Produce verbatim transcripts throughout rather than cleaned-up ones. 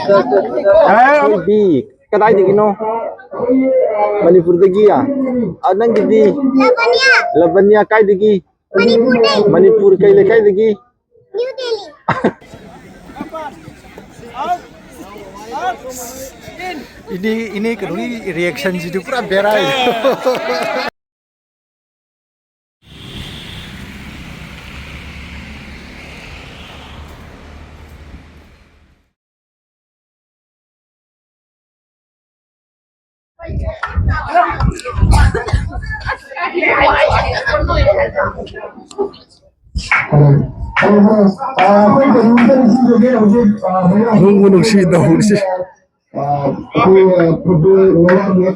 ꯊꯣꯏꯕꯤ, ꯀꯗꯥꯏꯗꯒꯤꯅꯣ? ꯃꯅꯤꯄꯨꯔꯗꯒꯤ? ꯑ, ꯅꯪꯒꯤꯗꯤ? ꯂꯕꯅꯤꯌꯥ꯫ ꯂꯕꯅꯤꯌꯥ ꯀꯥꯏꯗꯒꯤ? ꯃꯅꯤꯄꯨꯔꯗꯩ꯫ ꯃꯅꯤꯄꯨꯔ ꯀꯩ ꯂꯩꯀꯥꯏꯗꯒꯤ? ꯅ꯭ꯌꯨ ꯗꯦꯜꯂꯤ꯫ ꯏꯅꯦ, ꯏꯅꯦ ꯀꯩꯅꯣꯒꯤ reaction ꯁꯤꯗꯤ ꯄꯨꯔꯥ ꯕꯦꯔꯥ꯫ ꯅꯨꯡꯕꯨ ꯅꯨꯡꯁꯤꯗ ꯍꯧꯔꯤꯁꯦ꯫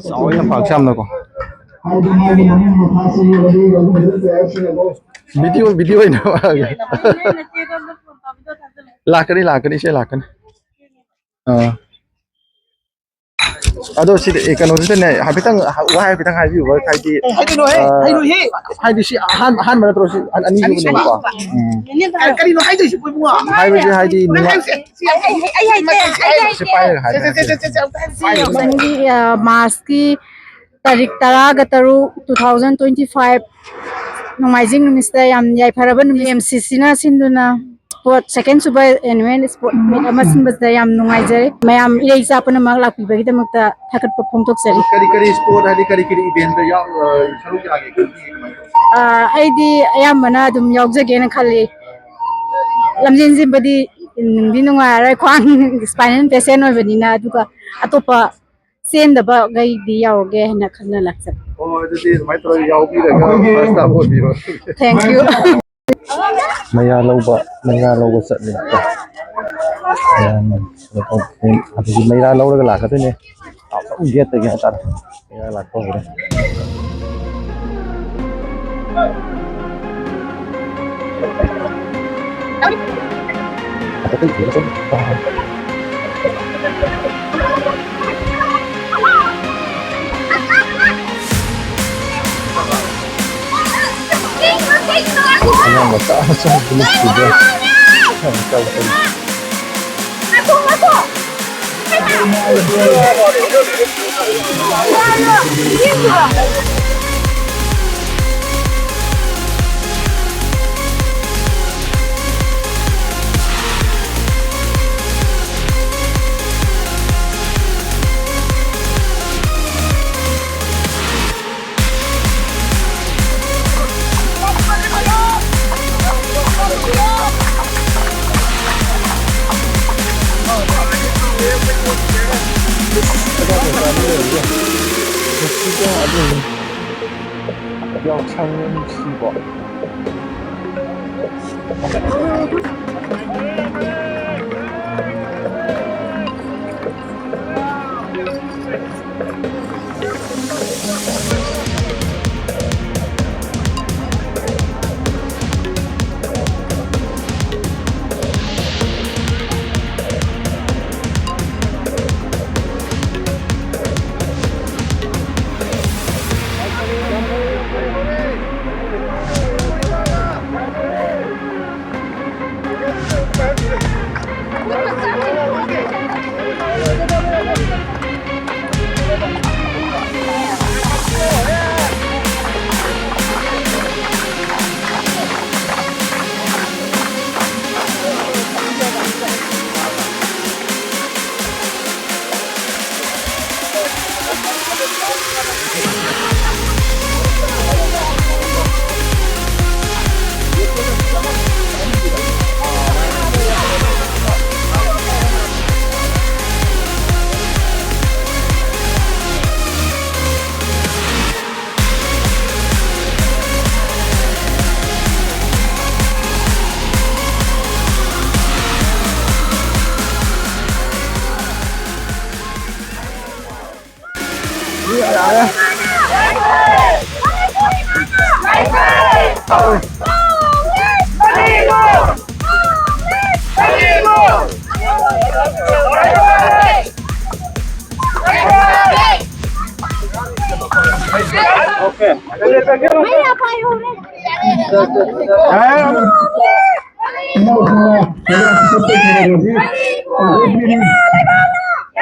ꯆꯥꯎꯋꯦ ꯂꯝꯄꯥꯛꯁꯦ ꯌꯥꯝꯅꯀꯣ꯫ Video, video ꯑꯣꯏꯅ ꯂꯥꯛꯀꯅꯤ, ꯂꯥꯛꯀꯅꯤ, ꯏꯆꯦ ꯂꯥꯛꯀꯅꯤ꯫ ꯑꯥ꯫ ꯑꯗꯣ ꯁꯤꯗ, ꯑꯦ, ꯀꯩꯅꯣꯁꯤꯗꯅꯦ, ꯍꯥꯏꯐꯦꯠꯇꯪ, ꯋꯥꯍꯩ ꯍꯥꯏꯐꯦꯠꯇꯪ ꯍꯥꯏꯕꯤꯌꯨꯕ, ꯍꯥꯏꯗꯤ, ꯀꯩ ꯍꯥꯏꯗꯣꯏꯅꯣꯍꯦ? ꯑ, ꯍꯥꯏꯔꯣꯏꯍꯦ꯫ ꯍꯥꯏꯗꯤ ꯁꯤ ꯑꯍꯥꯟꯕ, ꯑꯍꯥꯟꯕ ꯅꯠꯇ꯭ꯔꯣ? ꯁꯤ ꯑꯅꯤ-, ꯑꯅꯤꯁꯨꯕꯅꯦꯕꯀꯣ꯫ ꯎꯝ꯫ ꯀꯔꯤꯅꯣ ꯍꯥꯏꯗꯣꯏꯁꯤꯕꯣ, ꯏꯕꯨꯡꯉꯣ? ꯍꯥꯏꯕꯁꯤ ꯍꯥꯏꯗꯤ ꯅꯪ ꯅꯨꯡꯉꯥꯏ-, ꯍꯥꯏꯁꯦ, ꯁꯤ ꯍꯥꯏꯁꯦ, ꯑꯩ ꯍꯥꯏꯁꯦ, ꯑꯩ ꯍꯥꯏꯁꯦ꯫ ꯁꯤ ꯄꯥꯏꯔꯒ ꯍꯥꯏꯕ ꯁꯦ, ꯁꯦ, ꯁꯦ, ꯁꯦ, ꯁꯦ, ꯑꯝꯇ ꯍꯥꯏꯁꯦ꯫ ꯃꯊꯪꯒꯤ, ꯑ, ꯃꯥꯔꯆꯀꯤ ꯇꯥꯔꯤꯛ ꯇꯔꯥꯒ ꯇꯔꯨꯛ, two thousand twenty five, ꯅꯣꯡꯃꯥꯏꯖꯤꯡ ꯅꯨꯃꯤꯠꯁꯤꯗ ꯌꯥꯝ ꯌꯥꯏꯐꯔꯕ ꯅꯨꯃꯤꯠ, ꯑꯦꯝ ꯁꯤ ꯁꯤꯅ ꯁꯤꯟꯗꯨꯅ sport, second super annual sport meet ꯑꯃ ꯁꯤꯟꯕꯁꯤꯗ ꯌꯥꯝ ꯅꯨꯡꯉꯥꯏꯖꯔꯦ꯫ ꯃꯌꯥꯝ ꯏꯔꯩ ꯏꯆꯥ ꯄꯨꯝꯅꯃꯛ ꯂꯥꯛꯄꯤꯕꯒꯤꯗꯃꯛꯇ ꯊꯥꯒꯠꯄ ꯐꯣꯡꯗꯣꯛꯆꯔꯤ꯫ ꯀꯔꯤ ꯀꯔꯤ sport ꯍꯥꯏꯗꯤ ꯀꯔꯤ ꯀꯔꯤ event ꯗ ꯌꯥꯎ-, ꯑ, ꯁꯔꯨꯛ ꯌꯥꯒꯦ? ꯈꯪꯕꯤꯌꯦ ꯀꯃꯥꯏꯅ ꯇꯧꯕ? ꯑ, ꯑꯩꯗꯤ ꯑꯌꯥꯝꯕꯅ ꯑꯗꯨꯝ ꯌꯥꯎꯖꯒꯦꯅ ꯈꯜꯂꯤ꯫ ꯂꯝꯖꯦꯟ ꯆꯦꯟꯕꯗꯤ ꯅꯨꯡꯗꯤ ꯅꯨꯡꯉꯥꯏꯔꯔꯣꯏ, ꯈ꯭ꯋꯥꯡ spinal patient ꯑꯣꯏꯕꯅꯤꯅ, ꯑꯗꯨꯒ ꯑꯇꯣꯞꯄ ꯆꯦꯟꯗꯕꯈꯩꯗꯤ ꯌꯥꯎꯔꯒꯦ ꯍꯥꯏꯅ ꯈꯟꯅ ꯂꯥꯛꯆꯕꯅꯤ꯫ ꯑꯣ, ꯑꯗꯨꯗꯤ ꯑꯗꯨꯃꯥꯏꯅ ꯇꯧꯔꯒ ꯌꯥꯎꯕꯤꯔꯒ first ꯇꯥꯕ ꯑꯣꯏꯕꯤꯔꯣ꯫ Thank you꯫ ꯃꯩꯔꯥ ꯂꯧꯕ, ꯃꯩꯔꯥ ꯂꯧꯕ ꯆꯠꯂꯤ꯫ ꯃꯌꯥꯝ ꯑꯗꯨꯗꯤ ꯃꯩꯔꯥ ꯂꯧꯔꯒ ꯂꯥꯛꯀꯗꯣꯏꯅꯦ꯫ ꯒꯦꯠꯇꯒꯤ ꯍꯥꯏꯇꯥꯔꯦ꯫ ꯃꯩꯔꯥ ꯂꯥꯛꯄ ꯍꯧꯔꯦ꯫ ꯑꯉꯥꯡ ꯃꯆꯥ ꯃꯆꯥ ꯄꯨꯂꯞ ꯄꯨꯕ꯫ ꯑꯉꯥꯡ ꯃꯆꯥ ꯃꯆꯥ꯫ ꯌꯥꯎꯁꯪ ꯅꯨꯡꯁꯤꯕ꯫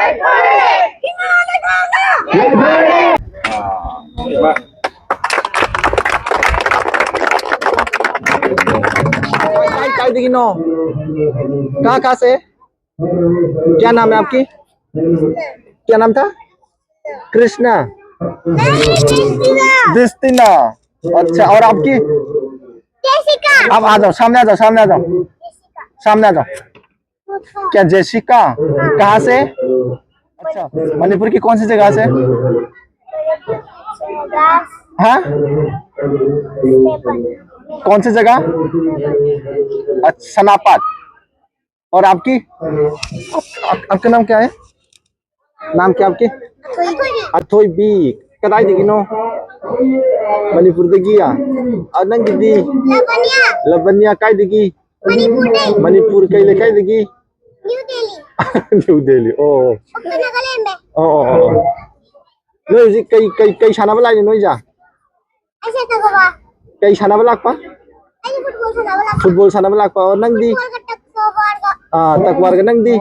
काय, काय देखिनो? कहाँ, कहाँ से? क्या नाम है आपकी? क्या नाम था? कृष्णा। दिस्तिना। अच्छा, और आपकी? आप आ जाओ, सामने आ जाओ, सामने आ जाओ, सामने आ जाओ। क्या जेसिका? कहाँ से? अच्छा, मणिपुर की कौन सी जगह से? हाँ, कौन सी जगह? अच्छा, सनापात। और आपकी? आप, आपका नाम क्या है? नाम क्या आपके? अथोई बी। कदाई देखिनो? मणिपुर देखिया। और नंग दी? लबनिया। लबनिया काय देखी? मणिपुर। मणिपुर कई ले काय देखी? न्यू दिल्ली। न्यू दिल्ली। ओ। ओ, ओ, ओ। नोई जी कई, कई, कई साना बला नोई जा? ꯑꯩꯁꯦ ꯇꯒꯣꯕ꯫ ꯀꯩ ꯁꯥꯟꯅꯕ ꯂꯥꯛꯄ? ꯑꯩꯗꯤ ꯐꯨꯠꯕꯣꯜ ꯁꯥꯟꯅꯕ ꯂꯥꯛꯄ꯫ ꯐꯨꯠꯕꯣꯜ ꯁꯥꯟꯅꯕ ꯂꯥꯛꯄ꯫ ꯑꯣ, ꯅꯪꯗꯤ? ꯐꯨꯠꯕꯣꯜꯒ ꯇꯛꯋꯥꯔꯒ꯫ ꯑꯥ, ꯇꯛꯋꯥꯔꯒ꯫ ꯅꯪꯗꯤ?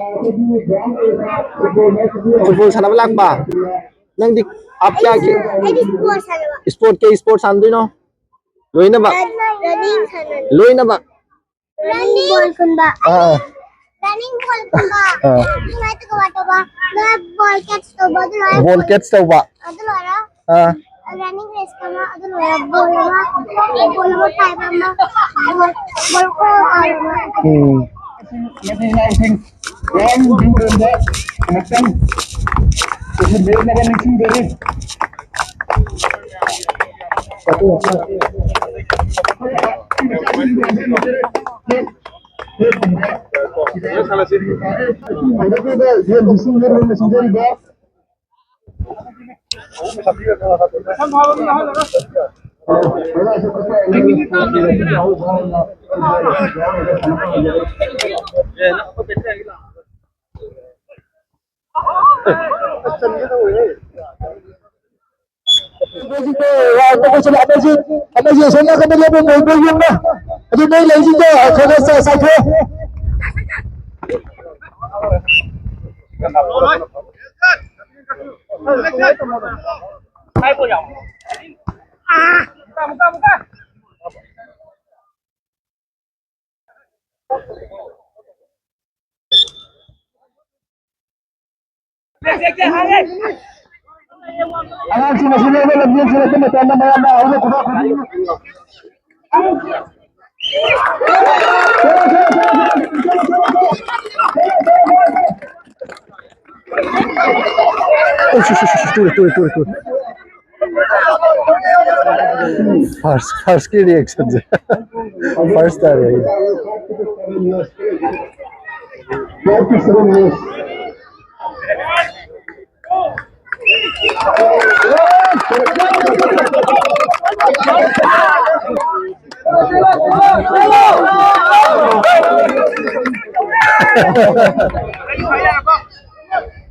ꯐꯨꯠꯕꯣꯜ ꯁꯥꯟꯅꯕ ꯂꯥꯛꯄ? ꯅꯪꯗꯤ ꯑꯞ ꯀꯌꯥꯒꯤ? ꯑꯩꯗꯤ ꯐꯨꯠꯕꯣꯜ ꯁꯥꯟꯅꯕ꯫ ꯏꯁꯄꯣꯔꯠ ꯀꯩ ꯏꯁꯄꯣꯔꯠ ꯁꯥꯟꯅꯗꯣꯏꯅꯣ? ꯂꯣꯏꯅꯃꯛ? Run-, running ꯁꯥꯟꯅꯅꯤ꯫ ꯂꯣꯏꯅꯃꯛ? ꯔꯟꯅꯤꯡ ꯕꯣꯜꯒꯨꯝꯕ꯫ ꯑꯥ꯫ ꯔꯟꯅꯤꯡ ꯕꯣꯜꯒꯨꯝꯕ꯫ ꯑꯥ꯫ ꯑꯗꯨꯃꯥꯏꯅ ꯇꯧꯕ ꯇꯧꯕ꯫ ꯕꯣꯜ ꯀꯦꯠꯆ ꯇꯧꯕ ꯑꯗꯨ ꯂꯣꯏꯔꯦ꯫ ꯕꯣꯜ ꯀꯦꯠꯆ ꯇꯧꯕ꯫ ꯑꯗꯨ ꯂꯣꯏꯔꯦ꯫ ꯑꯥ꯫ ꯔꯟꯅꯤꯡ ꯔꯦꯁ ꯑꯃ ꯑꯗꯨ ꯂꯣꯏꯔꯦ꯫ ꯕꯣꯜ ꯑꯃ, ꯕꯣꯜ ꯑꯃ ꯄꯥꯏꯕ ꯑꯃ, ꯕꯣꯜ, ꯕꯣꯜ ꯀꯣ ꯄꯥꯏꯕ ꯑꯃ꯫ ꯎꯝ꯫ ꯉꯁꯤ ꯏꯅꯥꯎꯁꯤꯡ ꯃꯌꯥꯝ ꯌꯨꯝꯂꯣꯝꯗ ꯉꯥꯛꯇꯪ ꯂꯦꯞꯅꯕ ꯅꯤꯡꯁꯤꯡꯖꯔꯤ꯫ ꯑꯃꯁꯤ ꯑꯁꯣꯝ ꯅꯥꯀꯟꯗ ꯂꯦꯞꯄ ꯃꯣꯏꯕꯣꯏ ꯌꯨꯝꯅ꯫ ꯑꯗꯨ ꯅꯣꯏ ꯂꯩꯁꯤꯡꯗꯣ ꯈꯔ ꯈꯔ ꯆꯥ-, ꯆꯥꯏꯊꯣꯛꯑꯣ꯫ ꯑꯉꯥꯡꯁꯤꯡ ꯑꯁꯤ ꯂꯧꯕ ꯂꯝꯖꯦꯜ ꯆꯦꯜꯂꯛꯄ ꯃꯇꯝꯗ ꯃꯌꯥꯝꯅ ꯍꯧꯅ ꯈꯨꯕꯥꯛ ꯈꯨꯕꯤꯌꯨ꯫ ꯇꯨꯔꯦ, ꯇꯨꯔꯦ, ꯇꯨꯔꯦ, ꯇꯨꯔꯦ꯫ ꯐꯥꯔꯁ, ꯐꯥꯔꯁꯀꯤ ꯔꯤꯑꯦꯛꯁꯟꯁꯦ꯫ ꯐꯥꯔꯁ ꯇꯥꯔꯦ ꯑꯩ꯫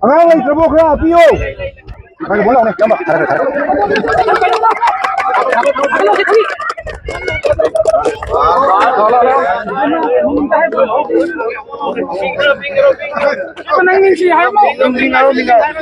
ꯑꯉꯥꯡ ꯂꯩꯇ꯭ꯔꯕꯣ? ꯈꯔ ꯍꯥꯞꯄꯤꯌꯣ꯫ ꯈꯔ ꯈꯔ ꯕꯣꯜ ꯂꯥꯎꯅꯦ, ꯏꯌꯥꯝꯕ꯫ ꯈꯔ ꯈꯔ, ꯈꯔ ꯈꯔ꯫ ꯅꯪ ꯅꯤꯡꯁꯤ ꯍꯥꯏꯔꯝꯃꯣ꯫ ꯃꯤꯡ ꯍꯥꯏꯔꯣ, ꯃꯤꯡ ꯍꯥꯏꯔꯣ꯫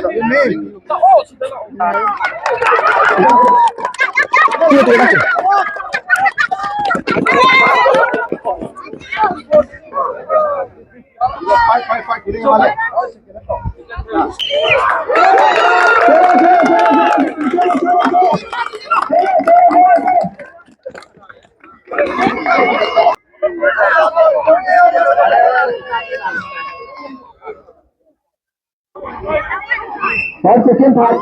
Five second, five.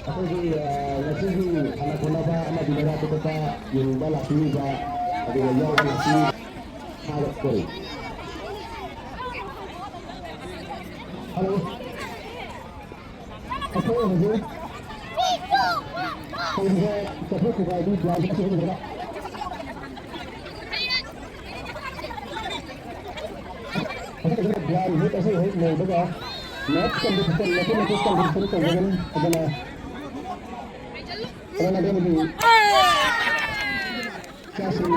ꯑꯩꯈꯣꯏꯒꯤ, ꯑ, ꯉꯁꯤꯒꯤ ꯁꯥꯟꯅ ꯈꯣꯠꯅꯕ ꯑꯃꯗꯤ ꯂꯩꯔꯥꯛ ꯀꯣꯏꯊꯣꯛꯄ ꯌꯦꯡꯕ ꯂꯥꯛꯄꯤꯔꯤꯕ ꯑꯗꯨꯒ ꯌꯥꯎꯕ ꯂꯥꯛꯄꯤꯔꯤꯕ ꯊꯥꯒꯠꯆꯔꯤ꯫ ꯍꯜꯂꯣ꯫ ꯑꯩꯈꯣꯏ ꯍꯧꯖꯤꯛ ꯇꯧꯔꯤꯕ ꯆꯠꯊꯣꯛꯈꯤꯕ ꯑꯗꯨ ꯒ꯭ꯔꯥꯎꯟꯗ ꯆꯠꯊꯣꯛꯈꯤꯕ ꯒ꯭ꯔꯥꯎꯟ ꯍꯦꯛ ꯑꯁꯤ ꯍꯦꯛ ꯂꯣꯏꯕꯒ ꯃꯦꯠꯁ ꯀꯝꯄꯤꯇꯤꯁꯟ, ꯃꯆꯤꯟ ꯃꯆꯤꯟ ꯀꯝꯄꯤꯇꯤꯁꯟ ꯇꯧꯖꯒꯅꯤ꯫ ꯑꯗꯨꯅ ꯑꯗꯨꯅ ꯑꯗꯣꯝꯒꯤ ꯏꯆꯥꯁꯤꯡ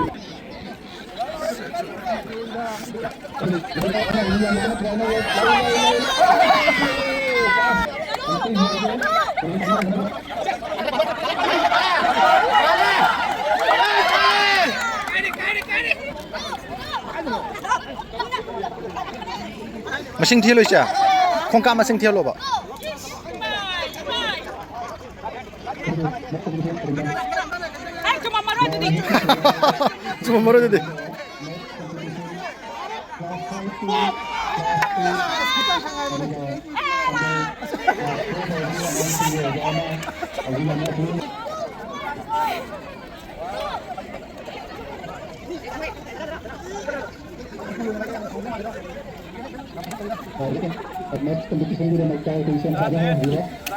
ꯃꯁꯤꯡ ꯊꯤꯍꯜꯂꯣ ꯏꯆꯦ꯫ ꯈꯣꯡꯀꯥꯞ ꯃꯁꯤꯡ ꯊꯤꯍꯜꯂꯣꯕ꯫ ꯆꯨꯝꯃꯝꯃꯔꯣꯏ ꯑꯗꯨꯗꯤ꯫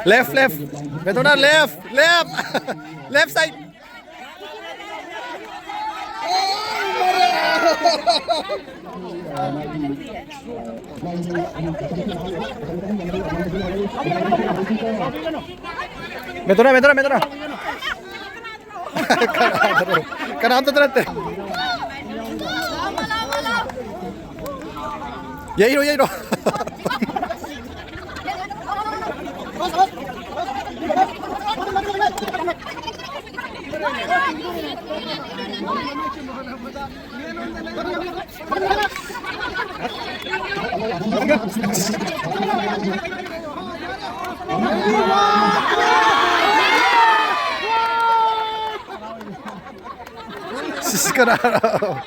Left, left. Betona, left, left. Left side. Betona, Betona, Betona. ꯀꯅꯥꯝꯇ, ꯀꯅꯥꯝꯇ ꯅꯠꯇꯦ꯫ ꯌꯩꯔꯣ, ꯌꯩꯔꯣ꯫ ꯁꯤꯁ ꯀꯅꯥꯅꯣ?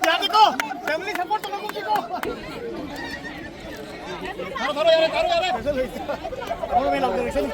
ꯌꯥꯗꯦꯀꯣ, family support ꯇꯧꯔꯒꯨꯝꯁꯤꯀꯣ꯫ ꯊꯥꯔꯣ, ꯊꯥꯔꯣ, ꯌꯥꯔꯦ, ꯊꯥꯔꯣ, ꯌꯥꯔꯦ꯫ ꯊꯥꯔꯣ, ꯃꯤ ꯂꯥꯎꯗꯔꯦ, ꯁꯤꯅꯤ꯫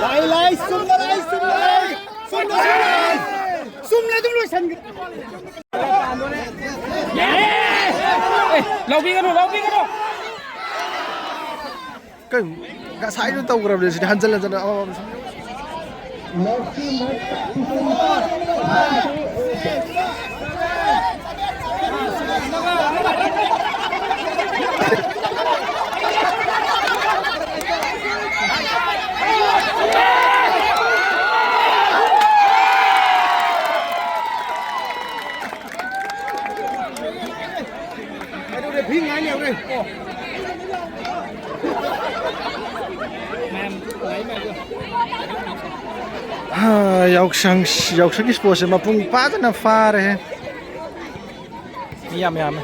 ꯂꯥꯏ, ꯂꯥꯏ, ꯆꯨꯝꯅ ꯂꯥꯏ, ꯆꯨꯝꯅ ꯂꯥꯏ, ꯆꯨꯝꯅ ꯂꯥꯏ, ꯆꯨꯝꯅ ꯑꯗꯨꯝ ꯂꯣꯏꯁꯟꯈ꯭ꯔꯦ꯫ ꯌꯥꯔꯦ! ꯑꯦ, ꯂꯧꯕꯤꯒꯅꯨ, ꯂꯧꯕꯤꯒꯅꯨ! ꯀꯩꯅꯣ? ꯉꯁꯥꯏꯁꯨ ꯇꯧꯈ꯭ꯔꯕꯅꯦ ꯁꯤꯗꯤ, ꯍꯟꯖꯟ ꯍꯟꯖꯟꯅ ꯑꯃꯃꯝ ꯁꯨꯝ꯫ ꯍꯥ, ꯌꯥꯎꯁꯪ, ꯌꯥꯎꯁꯪꯒꯤ sportsꯁꯦ ꯃꯄꯨꯡ ꯐꯥꯖꯅ ꯐꯥꯔꯦꯍꯦ꯫ ꯃꯤ ꯌꯥꯝ ꯌꯥꯝꯃꯦ꯫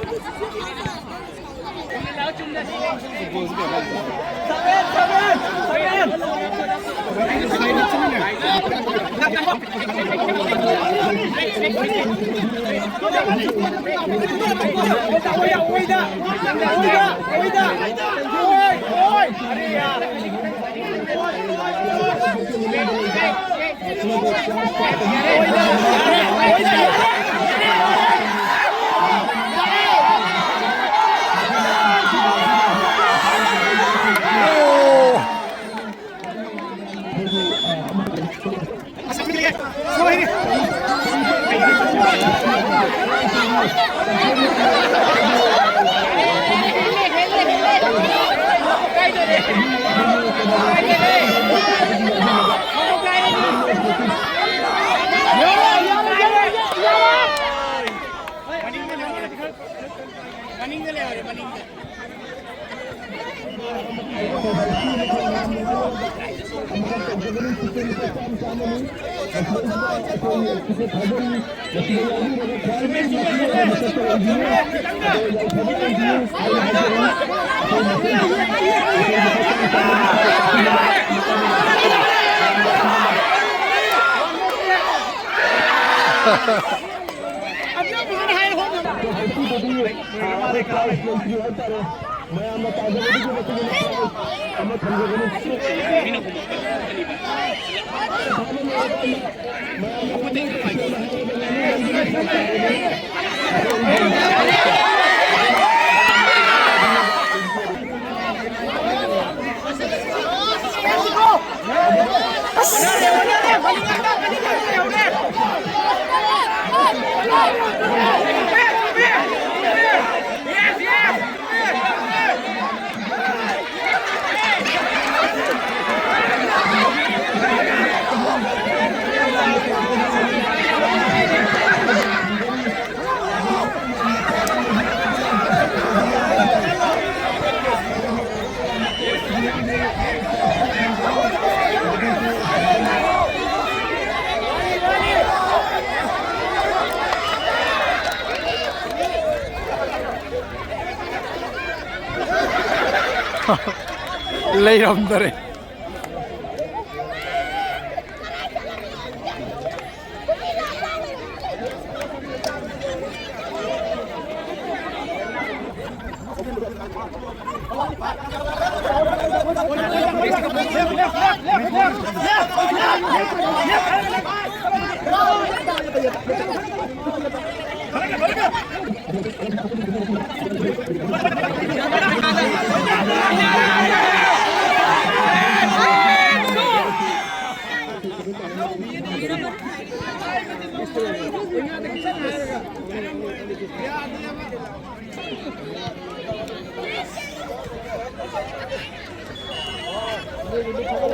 ꯂꯩꯔꯝꯗꯔꯦ꯫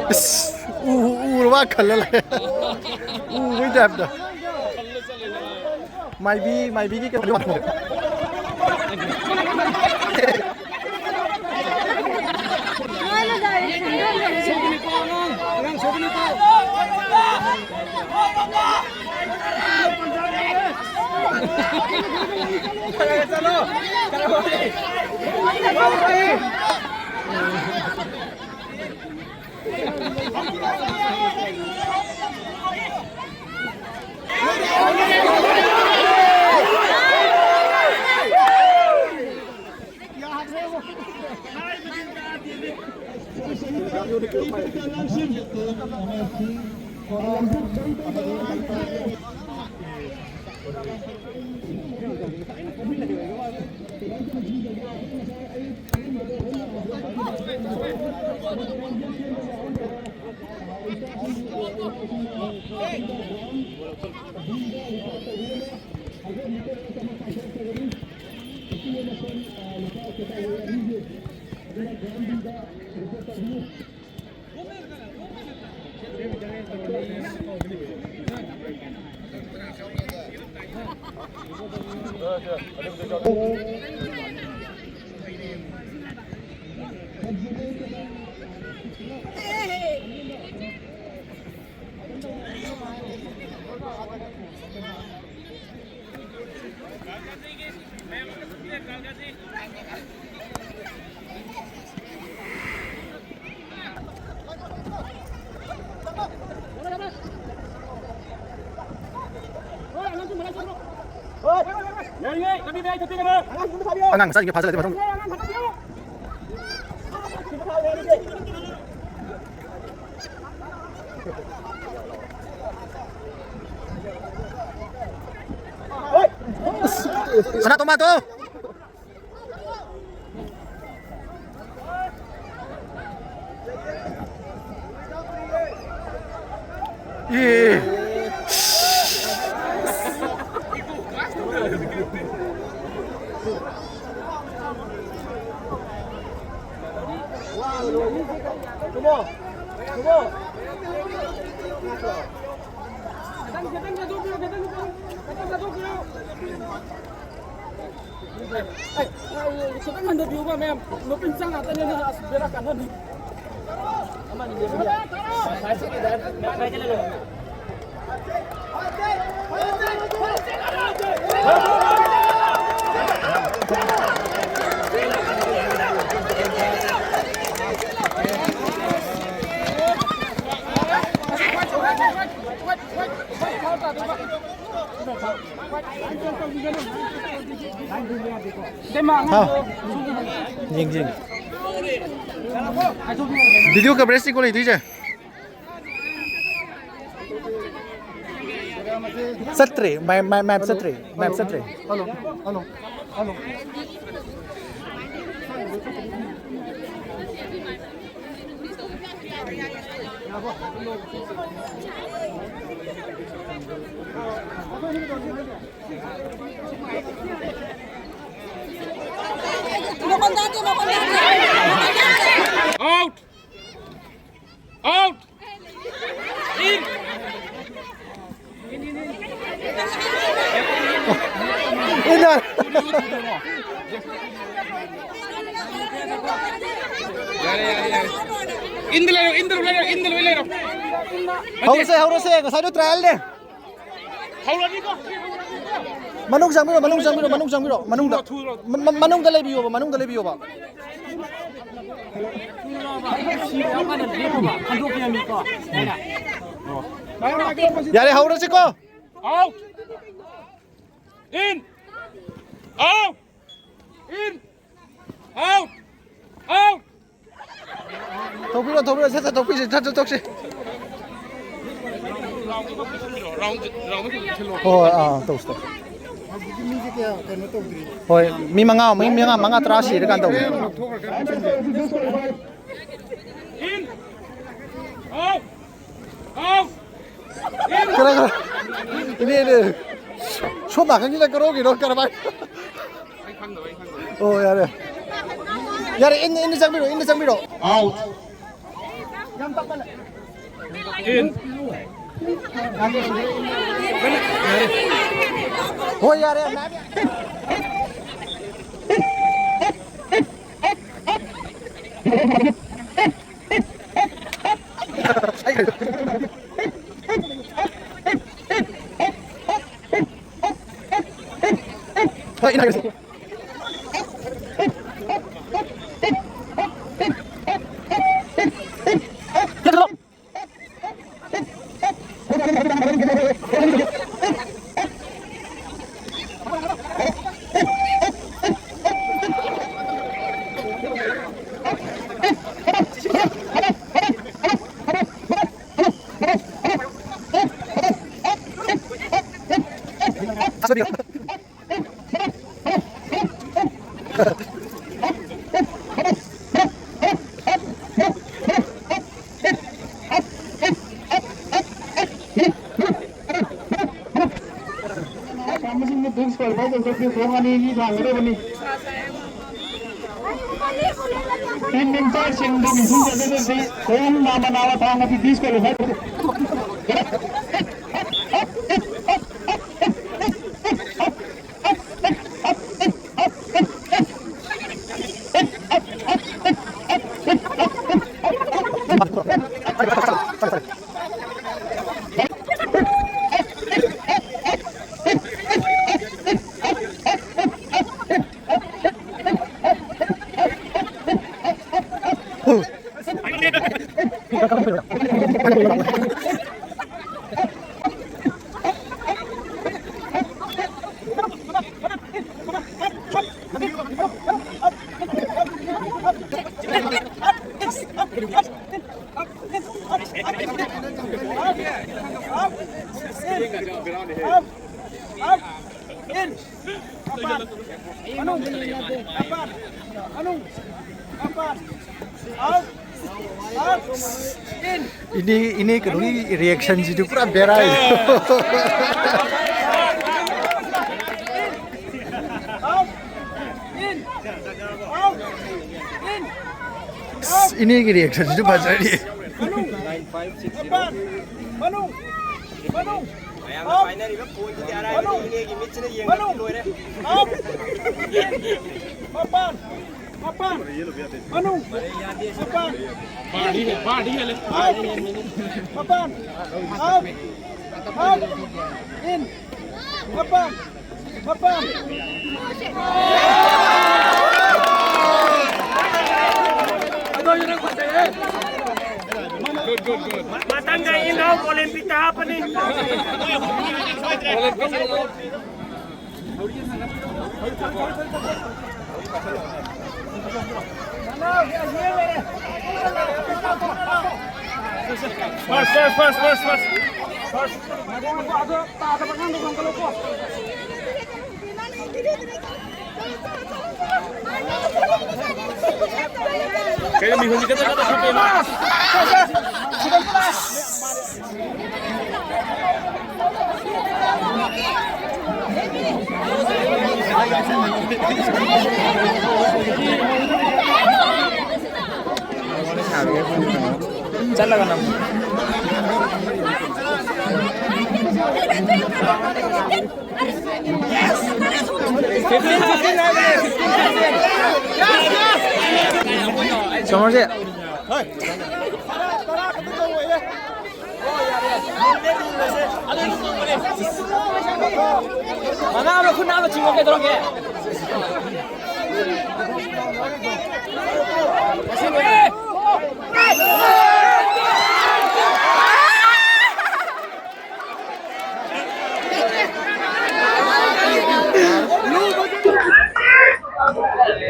ꯑꯁ, ꯎ-, ꯎꯔꯕ ꯈꯜꯂ ꯂꯩ꯫ ꯎꯕꯩ ꯇꯥꯏꯞꯇ꯫ ꯃꯥꯏꯕꯤ, ꯃꯥꯏꯕꯤꯒꯤ ꯀꯩꯅꯣ꯫ ꯑꯉꯥꯡ ꯃꯆꯥꯁꯤꯡꯁꯦ ꯐꯥꯖꯤꯜꯂꯗꯤ ꯐꯗꯧꯅꯤ꯫ Sana toma to. ꯑꯩ, ꯑꯩ, ꯈꯤꯇꯪ ꯍꯟꯊꯕꯤꯌꯨꯕ, ꯃꯌꯥꯝ꯫ ꯅꯨꯄꯤ ꯃꯆꯥ ꯉꯥꯛꯇꯅꯤꯅ, ꯑꯁ, ꯕꯦꯔꯥ ꯀꯥꯟꯅꯅꯤ꯫ ꯑꯃꯅꯤ ꯂꯦꯞꯄꯤꯌꯨ꯫ ꯍꯥꯎ꯫ ꯌꯦꯡ, ꯌꯦꯡ꯫ Video coverage ꯅꯤꯀꯣ ꯂꯩꯗꯣꯏꯁꯦ꯫ ꯆꯠꯇ꯭ꯔꯦ, ꯃꯦꯝ, ꯃꯦꯝ, ꯃꯦꯝ ꯆꯠꯇ꯭ꯔꯦ, ꯃꯦꯝ ꯆꯠꯇ꯭ꯔꯦ꯫ Hello, hello, hello. Out! Out! In! ꯌꯥꯔꯦ, ꯌꯥꯔꯦ, ꯌꯥꯔꯦ꯫ ꯏꯟꯗ ꯂꯩꯔꯣ, ꯏꯟꯗ ꯂꯩꯔꯣ, ꯏꯟꯗ ꯂꯣꯏ ꯂꯩꯔꯣ꯫ ꯍꯧꯔꯁꯦ, ꯍꯧꯔꯁꯦ, ꯉꯁꯥꯏꯗꯣ trial ꯅꯦ꯫ ꯍꯧꯔꯅꯤꯀꯣ꯫ ꯃꯅꯨꯡ ꯆꯪꯕꯤꯔꯣ, ꯃꯅꯨꯡ ꯆꯪꯕꯤꯔꯣ, ꯃꯅꯨꯡ ꯆꯪꯕꯤꯔꯣ, ꯃꯅꯨꯡꯗ꯫ ꯊꯨꯔꯣ, ꯊꯨꯔꯣ꯫ ꯃ-, ꯃ-, ꯃꯅꯨꯡꯗ ꯂꯩꯕꯤꯌꯣꯕ, ꯃꯅꯨꯡꯗ ꯂꯩꯕꯤꯌꯣꯕ꯫ ꯁꯤꯕ ꯌꯥꯎꯀꯥꯟꯗ ꯂꯦꯞꯄꯣꯕ, ꯍꯟꯗꯣꯛꯄꯤꯔꯝꯃꯤꯀꯣ꯫ ꯑꯩꯅ꯫ ꯌꯥꯔꯦ, ꯍꯧꯔꯁꯤꯀꯣ꯫ Out! In! Out! In! Out! Out! ꯇꯧꯕꯤꯔꯣ, ꯇꯧꯕꯤꯔꯣ, ꯁꯠ ꯁꯠ ꯇꯧꯕꯤꯁꯤ, ꯁꯠ ꯁꯠ ꯇꯧꯁꯤ꯫ ꯍꯣꯏ, ꯑꯥ, ꯇꯧꯁꯤ, ꯇꯧꯁꯤ꯫ ꯍꯣꯏ, ꯃꯤ ꯃꯉꯥ, ꯃꯤ ꯃꯉꯥ, ꯃꯉꯥ, ꯇꯔꯥ ꯁꯤꯔꯀꯥꯟꯗ ꯇꯧꯁꯤ꯫ ꯀꯔꯥꯏ, ꯀꯔꯥꯏ? ꯏꯅꯦ, ꯏꯅꯦ꯫ ꯁꯣꯝ ꯅꯥꯀꯟꯒꯤꯗ ꯀꯔꯣꯝꯒꯤꯅꯣ ꯀꯔꯝꯍꯥꯏ? ꯑꯣ, ꯌꯥꯔꯦ꯫ ꯌꯥꯔꯦ, ꯏꯟ, ꯏꯟꯗ ꯆꯪꯕꯤꯔꯣ, ꯏꯟꯗ ꯆꯪꯕꯤꯔꯣ꯫ Out. ꯍꯣꯏ, ꯌꯥꯔꯦ, ꯃꯌꯥꯝ ꯌꯥꯔꯦ꯫ ꯃꯁꯤꯡꯗ disqualify ꯇꯧꯊꯣꯛꯈꯤ꯫ ꯈꯣꯡ ꯑꯅꯤ ꯑꯅꯤ ꯊꯥꯡꯒꯗꯕꯅꯤ꯫ Team in charge ꯁꯤꯡꯗꯨ ꯃꯤꯁꯤꯡ ꯆꯠꯀꯗꯕꯁꯤ ꯈꯣꯡ ꯅꯥꯝꯃ ꯅꯥꯝꯃ ꯊꯥꯡꯉꯗꯤ disqualify ꯇꯧꯊꯣꯛ꯫ Up. Up. Up. In. Papan. Manung. Papan. Manung. Papan. Out. Out. In. Ini, ini ꯀꯩꯅꯣꯒꯤ reaction ꯁꯤꯗꯤ ꯄꯨꯔꯥ ꯕꯦꯔꯥ꯫ Out. In. Out. In. ꯑꯁ, ꯏꯅꯦꯒꯤ reaction ꯁꯤꯁꯨ ꯐꯖꯔꯤ꯫ ꯃꯅꯨꯡ꯫ ꯃꯄꯥꯟ꯫ ꯃꯅꯨꯡ꯫ ꯃꯅꯨꯡ꯫ ꯃꯌꯥꯝꯅ ꯄꯥꯏꯅꯔꯤꯕ ꯐꯣꯟꯗꯨꯗꯤ ꯑꯔꯥꯏꯕꯅꯤ, ꯃꯅꯨꯡ꯫ ꯏꯅꯦꯒꯤ ꯃꯤꯠꯁꯤꯅ ꯌꯦꯡꯕꯗꯤ ꯃꯅꯨꯡ꯫ ꯂꯣꯏꯔꯦ꯫ ꯃꯄꯥꯟ꯫ ꯃꯄꯥꯟ꯫ ꯃꯅꯨꯡ꯫ ꯃꯄꯥꯟ꯫ ꯃꯄꯥꯟ꯫ ꯑꯥꯎꯠ꯫ ꯃꯄꯥꯟ꯫ ꯑꯥꯎꯠ꯫ ꯏꯟ꯫ ꯃꯄꯥꯟ꯫ ꯃꯄꯥꯟ꯫ ꯃꯊꯪꯗ ꯏꯟ ꯑꯥꯎꯠ ꯑꯣꯂꯦꯝꯄꯤꯛꯇ ꯍꯥꯞꯄꯅꯤ꯫ First, first, first, first, first. First. ꯀꯩꯅꯣ ꯃꯤꯍꯨꯟꯁꯤ ꯀꯟꯅ ꯀꯟꯅ ꯁꯣꯛꯄꯩ ꯃꯥ꯫ ꯆꯠꯂꯒ ꯅꯝꯃꯨ꯫ ꯐꯤꯐꯇꯤꯟ, ꯐꯤꯐꯇꯤꯟ ꯍꯥꯏꯕꯅꯦ, ꯐꯤꯐꯇꯤꯟ, ꯐꯤꯐꯇꯤꯟ꯫ ꯁꯣꯃꯔꯖꯤꯠ꯫ ꯃꯉꯥ ꯑꯃ ꯈꯨꯠ ꯅꯥꯟꯅ ꯆꯤꯡꯉꯣ, ꯀꯩꯗꯧꯔꯒꯦ?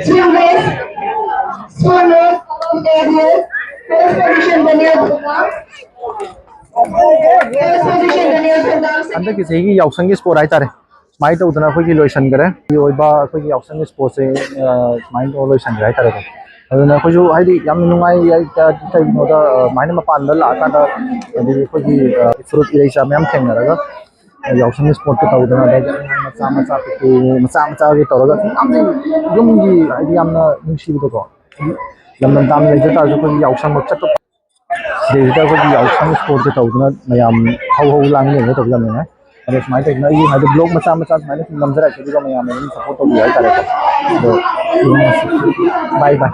Swimwear, swimwear, above areas, first position, Daniel Gupta. ꯍꯟꯗꯛꯀꯤ ꯆꯍꯤꯒꯤ ꯌꯥꯎꯁꯪꯒꯤ ꯏꯁꯄꯣꯔꯠ ꯍꯥꯏꯇꯥꯔꯦ, ꯁꯨꯃꯥꯏꯅ ꯇꯧꯗꯅ ꯑꯩꯈꯣꯏꯒꯤ ꯂꯣꯏꯁꯤꯟꯈ꯭ꯔꯦ꯫ ꯑꯩꯒꯤ ꯑꯣꯏꯕ ꯑꯩꯈꯣꯏꯒꯤ ꯌꯥꯎꯁꯪꯒꯤ ꯏꯁꯄꯣꯔꯠꯁꯦ, ꯑ, ꯁꯨꯃꯥꯏꯅ ꯇꯧꯔ ꯂꯣꯏꯁꯤꯟꯈ꯭ꯔꯦ ꯍꯥꯏꯇꯥꯔꯦꯀꯣ꯫ ꯑꯗꯨꯅ ꯑꯩꯈꯣꯏꯁꯨ ꯍꯥꯏꯗꯤ ꯌꯥꯝꯅ ꯅꯨꯡꯉꯥꯏ, ꯍꯥꯏꯗꯤ ꯀꯩꯒꯤꯅꯣꯗ, ꯑ, ꯁꯨꯃꯥꯏꯅ ꯃꯄꯥꯟꯗ ꯂꯥꯛꯑꯀꯥꯟꯗ ꯍꯥꯏꯗꯤ ꯑꯩꯈꯣꯏꯒꯤ, ꯑ, ꯐꯨꯔꯨꯞ ꯏꯔꯩꯆꯥ ꯃꯌꯥꯝ ꯊꯦꯡꯅꯔꯒ ꯌꯥꯎꯁꯪ ꯏꯁꯄꯣꯔꯠꯀ ꯇꯧꯗꯅ, ꯑꯗꯩꯗꯤ ꯑꯉꯥꯡ ꯃꯆꯥ ꯃꯆꯥ ꯄꯤꯛꯇꯨ ꯃꯆꯥ ꯃꯆꯥꯒꯤ ꯇꯧꯔꯒ ꯌꯥꯝꯅ ꯌꯨꯝꯒꯤ ꯍꯥꯏꯗꯤ ꯌꯥꯝꯅ ꯅꯨꯡꯁꯤꯕꯗꯣꯀꯣ꯫ ꯍꯥꯏꯗꯤ ꯂꯝ ꯂꯝ ꯇꯥꯝꯅ ꯂꯩꯖ ꯇꯥꯔꯁꯨ ꯑꯩꯈꯣꯏꯒꯤ ꯌꯥꯎꯁꯪ ꯆꯠꯄ ꯁꯤꯗꯩꯁꯤꯗ ꯑꯩꯈꯣꯏꯒꯤ ꯌꯥꯎꯁꯪ ꯏꯁꯄꯣꯔꯠꯀ ꯇꯧꯗꯅ ꯃꯌꯥꯝ ꯍꯧ ꯍꯧ ꯂꯥꯡꯃꯤꯟꯅꯕ ꯇꯧꯕ ꯌꯥꯝ ꯅꯨꯡꯉꯥꯏ꯫ ꯑꯗꯣ ꯁꯨꯃꯥꯏꯅ ꯇꯧꯗꯅ ꯑꯩ ꯍꯥꯏꯗꯤ ꯕ꯭ꯂꯣꯛ ꯃꯆꯥ ꯃꯆꯥ ꯁꯨꯃꯥꯏꯅ ꯁꯨꯝ ꯅꯝꯖꯔꯛꯀꯦ, ꯑꯗꯨꯒ ꯃꯌꯥꯝꯅ ꯑꯗꯨꯝ ꯁꯞꯄꯣꯔꯠ ꯇꯧꯕꯤꯌꯨ ꯍꯥꯏꯇꯥꯔꯦꯀꯣ꯫ ꯑꯗꯣ ꯕꯥꯏ ꯕꯥꯏ꯫